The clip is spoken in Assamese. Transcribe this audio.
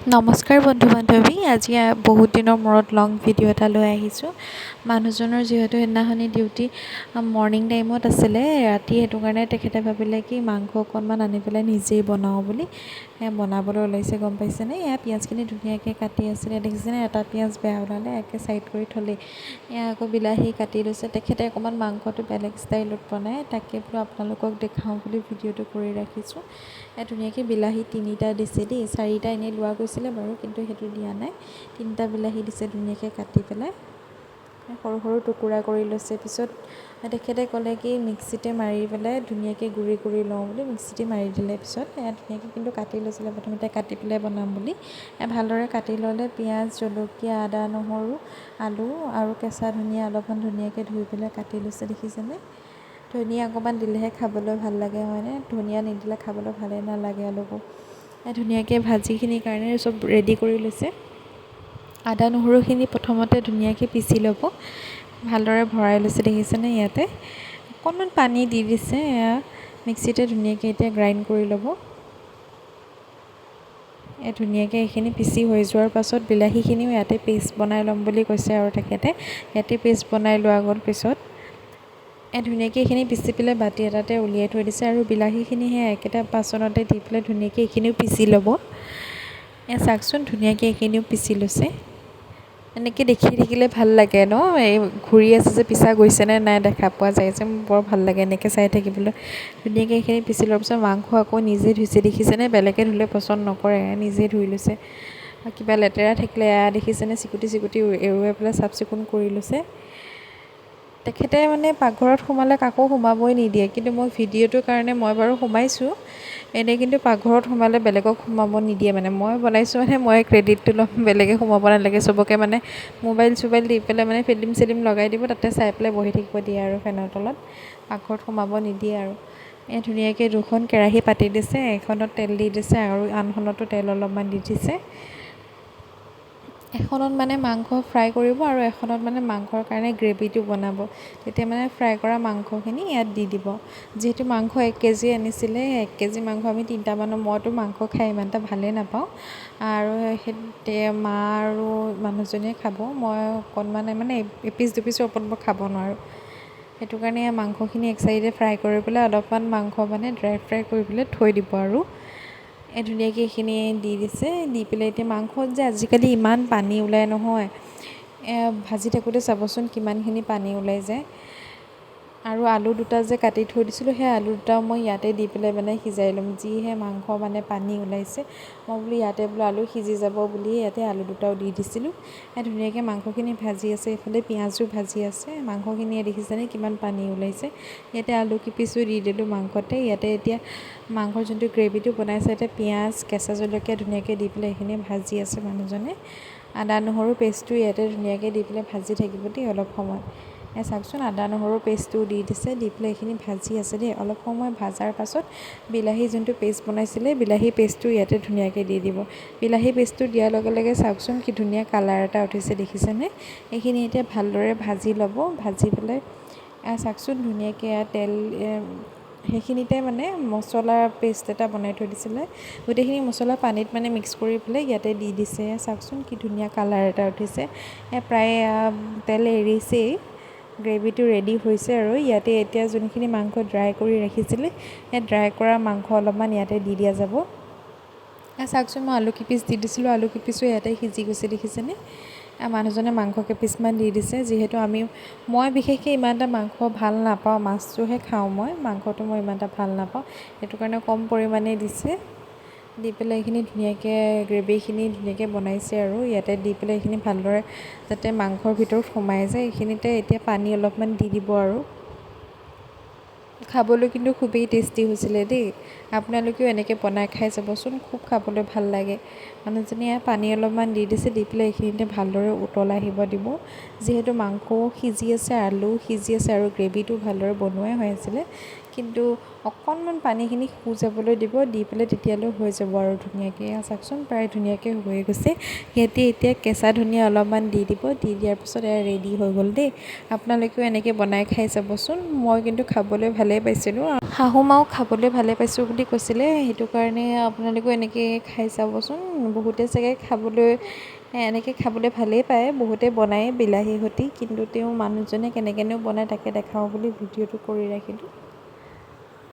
নমস্কাৰ বন্ধু বান্ধৱী, আজি বহুত দিনৰ মূৰত লং ভিডিঅ' এটা লৈ আহিছোঁ। মানুহজনৰ যিহেতু সেইদিনাখনি ডিউটি মৰ্ণিং টাইমত আছিলে, ৰাতি, সেইটো কাৰণে তেখেতে ভাবিলে কি মাংস অকণমান আনি পেলাই নিজেই বনাওঁ বুলি। সেয়া বনাবলৈ ওলাইছে, গম পাইছেনে? এয়া পিঁয়াজখিনি ধুনীয়াকৈ কাটি আছিলে, দেখিছেনে? এটা পিঁয়াজ বেয়া ওলালে, একে ছাইড কৰি থ'লেই। এয়া আকৌ বিলাহী কাটি লৈছে। তেখেতে অকণমান মাংসটো বেলেগ ষ্টাইলত বনায়, তাকে বোলো আপোনালোকক দেখাওঁ বুলি ভিডিঅ'টো কৰি ৰাখিছোঁ। এয়া ধুনীয়াকৈ বিলাহী 3টা দিছে দেই, 4টা এনেই লোৱা গৈছিলে বাৰু, কিন্তু সেইটো দিয়া নাই। 3টা বিলাহী দিছে ধুনীয়াকৈ কাটি পেলাই, সৰু সৰু টুকুৰা কৰি লৈছে। পিছত তেখেতে ক'লে কি মিক্সিতে মাৰি পেলাই ধুনীয়াকৈ গুড়ি কৰি লওঁ বুলি, মিক্সিতে মাৰি দিলে। পিছত এয়া ধুনীয়াকৈ কিন্তু কাটি লৈছিলে প্ৰথমতে, কাটি পেলাই বনাম বুলি। ভালদৰে কাটি ল'লে পিঁয়াজ, জলকীয়া, আদা, নহৰু, আলু আৰু কেঁচা ধনিয়া অলপমান ধুনীয়াকৈ ধুই পেলাই কাটি লৈছে, দেখিছেনে? ধনিয়া অকণমান দিলেহে খাবলৈ ভাল লাগে, হয়নে? ধনিয়া নিদিলে খাবলৈ ভালেই নালাগে অলপো। ধুনীয়াকৈ ভাজিখিনিৰ কাৰণে চব ৰেডি কৰি লৈছে। আদা নহৰুখিনি প্ৰথমতে ধুনীয়াকৈ পিচি ল'ব, ভালদৰে ভৰাই লৈছে, দেখিছেনে? ইয়াতে অকণমান পানী দি দিছে। এয়া মিক্সিতে ধুনীয়াকৈ এতিয়া গ্ৰাইণ্ড কৰি ল'ব। এই ধুনীয়াকৈ এইখিনি পিচি হৈ যোৱাৰ পাছত বিলাহীখিনিও ইয়াতে পেষ্ট বনাই ল'ম বুলি কৈছে আৰু তেখেতে ইয়াতে পেষ্ট বনাই লোৱা গ'ল। পিছত এই ধুনীয়াকৈ এইখিনি পিচি পেলাই বাতি এটাতে উলিয়াই থৈ দিছে আৰু বিলাহীখিনি সেই একেটা বাচনতে দি পেলাই ধুনীয়াকৈ এইখিনিও পিচি ল'ব। এয়া চাওকচোন, ধুনীয়াকৈ এইখিনিও পিচি লৈছে। এনেকৈ দেখি থাকিলে ভাল লাগে ন? এই ঘূৰি আছে যে, পিছা গৈছেনে নাই দেখা পোৱা যায় যে, মোৰ বৰ ভাল লাগে এনেকৈ চাই থাকিবলৈ। ধুনীয়াকৈ এইখিনি পিচি লোৱাৰ পিছত মাংস আকৌ নিজে ধুইছে, দেখিছেনে? বেলেগে ধুলে পচন্দ নকৰে, নিজে ধুই লৈছে। কিবা লেতেৰা থাকিলে এয়া দেখিছেনে, চিকুটি চিকুটি এৰুৱাই পেলাই চাফ চিকুণ কৰি লৈছে। তেখেতে মানে পাকঘৰত সোমালে কাকো সোমাবই নিদিয়ে, কিন্তু মই ভিডিঅ'টোৰ কাৰণে মই বাৰু সোমাইছোঁ। এনেই কিন্তু পাকঘৰত সোমালে বেলেগক সোমাব নিদিয়ে, মানে মই বনাইছোঁ, মানে মই ক্ৰেডিটটো ল'ম, বেলেগে সোমাব নালাগে। চবকে মানে মোবাইল চোবাইল দি পেলাই মানে ফিল্ম চিলিম লগাই দিব, তাতে চাই পেলাই বহি থাকিব দিয়ে আৰু ফেনৰ তলত, পাকঘৰত সোমাব নিদিয়ে। আৰু এই ধুনীয়াকৈ দুখন কেৰাহী পাতি দিছে, এখনত তেল দি দিছে আৰু আনখনতো তেল অলপমান দি দিছে। এখনত মানে মাংস ফ্ৰাই কৰিব আৰু এখনত মানে মাংসৰ কাৰণে গ্ৰেভিটো বনাব। তেতিয়া মানে ফ্ৰাই কৰা মাংসখিনি ইয়াত দি দিব। যিহেতু মাংস 1 কেজি আনিছিলে, 1 কেজি মাংস আমি তিনিটা মানুহ, মইতো মাংস খাই ইমান এটা ভালেই নাপাওঁ আৰু সেই মা আৰু মানুহজনীয়ে খাব, মই অকণমান মানে এপিচ দুপিচৰ ওপৰত মই খাব নোৱাৰোঁ। সেইটো কাৰণে মাংসখিনি এক চাইডে ফ্ৰাই কৰি পেলাই অলপমান মাংস মানে ড্ৰাই ফ্ৰাই কৰি পেলাই থৈ দিব। আৰু এই ধুনীয়াকৈ এইখিনি দি দিছে। দি পেলাই এতিয়া মাংসত যে আজিকালি ইমান পানী ওলাই নহয়, ভাজি থাকোঁতে চাবচোন কিমানখিনি পানী ওলাই যায়। আৰু আলু দুটা যে কাটি থৈ দিছিলোঁ, সেই আলু দুটাও মই ইয়াতে দি পেলাই মানে সিজাই ল'ম। যিহে মাংস মানে পানী ওলাইছে, মই বোলো ইয়াতে বোলো আলু সিজি যাব বুলি ইয়াতে আলু দুটাও দি দিছিলোঁ। ধুনীয়াকৈ মাংসখিনি ভাজি আছে, এইফালে পিঁয়াজো ভাজি আছে। মাংসখিনিয়ে দেখিছেনে কিমান পানী ওলাইছে? ইয়াতে আলু কেইপিচো দি দিলোঁ মাংসতে। ইয়াতে এতিয়া মাংসৰ যোনটো গ্ৰেভিটো বনাইছে, ইয়াতে পিঁয়াজ, কেঁচা জলকীয়া ধুনীয়াকৈ দি পেলাই এইখিনি ভাজি আছে মানুহজনে। আদা নহৰু পেষ্টটো ইয়াতে ধুনীয়াকৈ দি পেলাই ভাজি থাকিব দেই অলপ সময়। এই চাওকচোন, আদা নহৰু পেষ্টটোও দি দিছে, দি পেলাই এইখিনি ভাজি আছে দেই। অলপ সময় ভাজাৰ পাছত বিলাহী যোনটো পেষ্ট বনাইছিলে, বিলাহী পেষ্টটো ইয়াতে ধুনীয়াকৈ দি দিব। বিলাহী পেষ্টটো দিয়াৰ লগে লগে চাওকচোন কি ধুনীয়া কালাৰ এটা উঠিছে, দেখিছেনে? এইখিনি এতিয়া ভালদৰে ভাজি ল'ব। ভাজি পেলাই চাওকচোন ধুনীয়াকৈ তেল সেইখিনিতে মানে মছলা পেষ্ট এটা বনাই থৈ দিছিলে, গোটেইখিনি মছলা পানীত মানে মিক্স কৰি পেলাই ইয়াতে দি দিছে। চাওকচোন কি ধুনীয়া কালাৰ এটা উঠিছে। প্ৰায় তেল এৰিছেই, গ্ৰেভিটো ৰেডি হৈছে। আৰু ইয়াতে এতিয়া যোনখিনি মাংস ড্ৰাই কৰি ৰাখিছিলে, সেই ড্ৰাই কৰা মাংস অলপমান ইয়াতে দি দিয়া যাব। চাওকচোন, মই আলু কেইপিচ দি দিছিলোঁ, আলু কেইপিচো ইয়াতে সিজি গৈছে, দেখিছেনে? মানুহজনে মাংস কেইপিচমান দি দিছে। যিহেতু মই বিশেষকৈ ইমান এটা মাংস ভাল নাপাওঁ, মাছটোহে খাওঁ মই, মাংসটো মই ইমান এটা ভাল নাপাওঁ, সেইটো কাৰণে কম পৰিমাণে দিছে। দি পেলাই এইখিনি ধুনীয়াকৈ গ্ৰেভিখিনি ধুনীয়াকৈ বনাইছে আৰু ইয়াতে দি পেলাই এইখিনি ভালদৰে যাতে মাংসৰ ভিতৰত সোমাই যায়, এইখিনিতে এতিয়া পানী অলপমান দি দিব। আৰু খাবলৈ কিন্তু খুবেই টেষ্টি হৈছিলে দেই। আপোনালোকেও এনেকৈ বনাই খাই চাবচোন, খুব খাবলৈ ভাল লাগে। মানুহজনীয়ে পানী অলপমান দি দিছে, দি পেলাই এইখিনিতে ভালদৰে উতল আহিব দিব। যিহেতু মাংসও সিজি আছে, আলুও সিজি আছে আৰু গ্ৰেভিটো ভালদৰে বনোৱাই হৈ আছিলে, কিন্তু কিন্তু অকণমান পানীখিনি শুজাবলৈ দিব, দি পেলাই তেতিয়ালৈ হৈ যাব আৰু ধুনীয়াকৈ। এয়া চাওকচোন, প্ৰায় ধুনীয়াকৈ হৈয়ে গৈছে। ইয়াতে এতিয়া কেঁচা ধনিয়া অলপমান দি দিব। দি দিয়াৰ পিছত এয়া ৰেডি হৈ গ'ল দেই। আপোনালোকেও এনেকৈ বনাই খাই চাবচোন। মই কিন্তু খাবলৈ ভালেই পাইছিলোঁ, শাহু মাও খাবলৈ ভালে পাইছোঁ বুলি কৈছিলে। সেইটো কাৰণে আপোনালোকেও এনেকৈ খাই চাবচোন। বহুতে চাগে খাবলৈ এনেকৈ খাবলৈ ভালেই পায়, বহুতে বনায় বিলাহী সৈতে, কিন্তু তেওঁ মানুহজনে কেনেকৈনো বনায় তাকে দেখাওঁ বুলি ভিডিঅ'টো কৰি ৰাখিলোঁ।